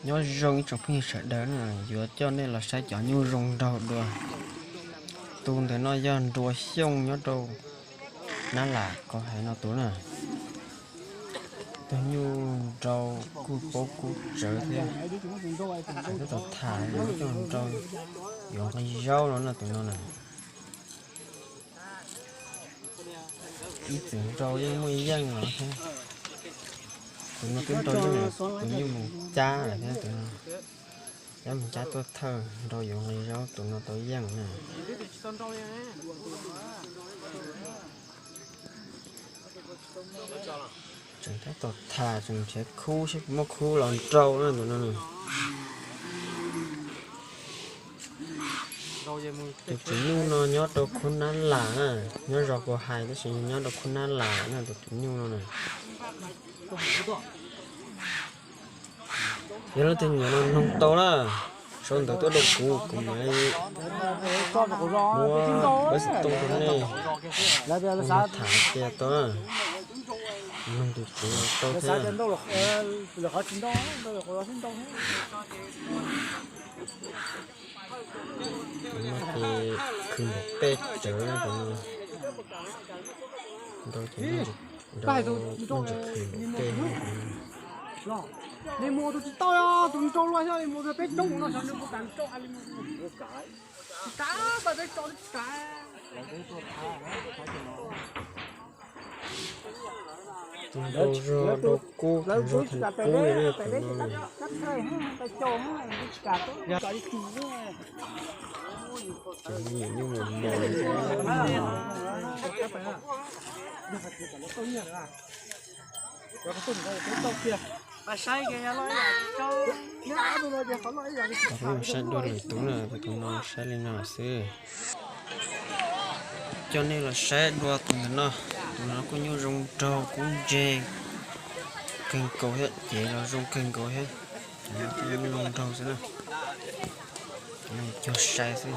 Nyob zoo ib tsoom phooj ywg sawv daws na, yuav coj nej los saib cov nyuj zoo nraug dua. Tus ntawm no yog Nruas Xyooj nyob rau Nab Lam Kos Hais no tus na. Tus nyuj nraug kuj paub kub tsawv thiab. Tab tom tham yuav coj nrau yuav nqi zaub no na tus no na. Ib txwm nrau yeej muaj yeej los thiab. Tus no twb nrau yeej, tus nyuj mus cab lawm thiab tus no. Cab mus cab tuaj thawj nrau yuav nqi zaub tus no tau yeej na. Tseem tab tom tham tseem nrhiav khub saib puas muaj khub los nrau na tus no. Tus tswv nyuj no nyob rau khub Nab Lam na, nyob zos Kos Hais tab sis nyob rau khub Nab Lam na tus tswv nyuj no na. Yog leej twg nyiam no noog tau na, sau ntawv tuaj rau kuv, kuv mam li muab npawb xov tooj rau nej, nej tham tias tau na. Noog tus tswv los tau thiab. Tus no ces khwv npaum peb tsawv na tus no. Nrau ces nrau, nrau ces khwv npaum peb. Tus nrau zog nrau kub, tus nrau theem kub li na tus no. Cov me nyuam nyuj mos mos li thiab. Saib dua lwm tus na, tus no saib li no xwb. Coj nej los saib dua tus ntawm no, tus no kuj nyuj zoo nraug kub ntse kawg nkaus thiab, cev los zoo kawg nkaus thiab. Tus no kuj nyuj zoo nraug xwb na. Cog sai xwb.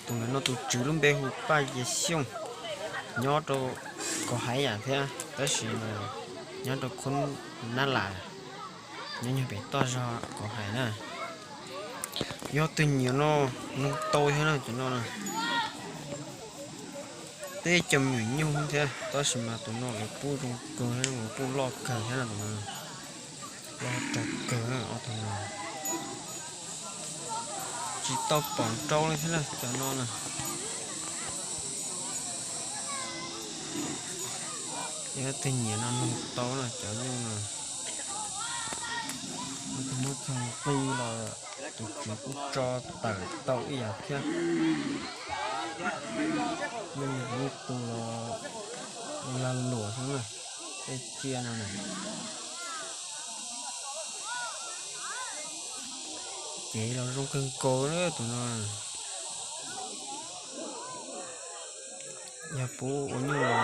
Tus ntawm no tus tswv lub npe hu Paj Yias Xyooj, nyob rau Kos Hais yam thiab tab sis mas nyob rau khub Nab Lam, nyob nyuag pem toj zog Kos Hais na. Yog tus nyiam no noog tau thiab na, cov no na. Peb cov me nyuam nyuj thiab tab sis mas tus no lawv pub zoo kawg, lawv pub loj kawg thiab na tus no. Loj rau kawg na ob tug no. Tsis tau pom nrau li thiab na cov no na. Yog leej twg nyiam no noog tau na cov nyuj no. Leej twg muab txog nqi los tus tswv kuj tso tawm tau ib yam thiab. Nyuj ib tug los lag luam xwb na, tej tsiaj no na. Cev los zoo kawg nkaus na tus no. Yog pub ua nyuj los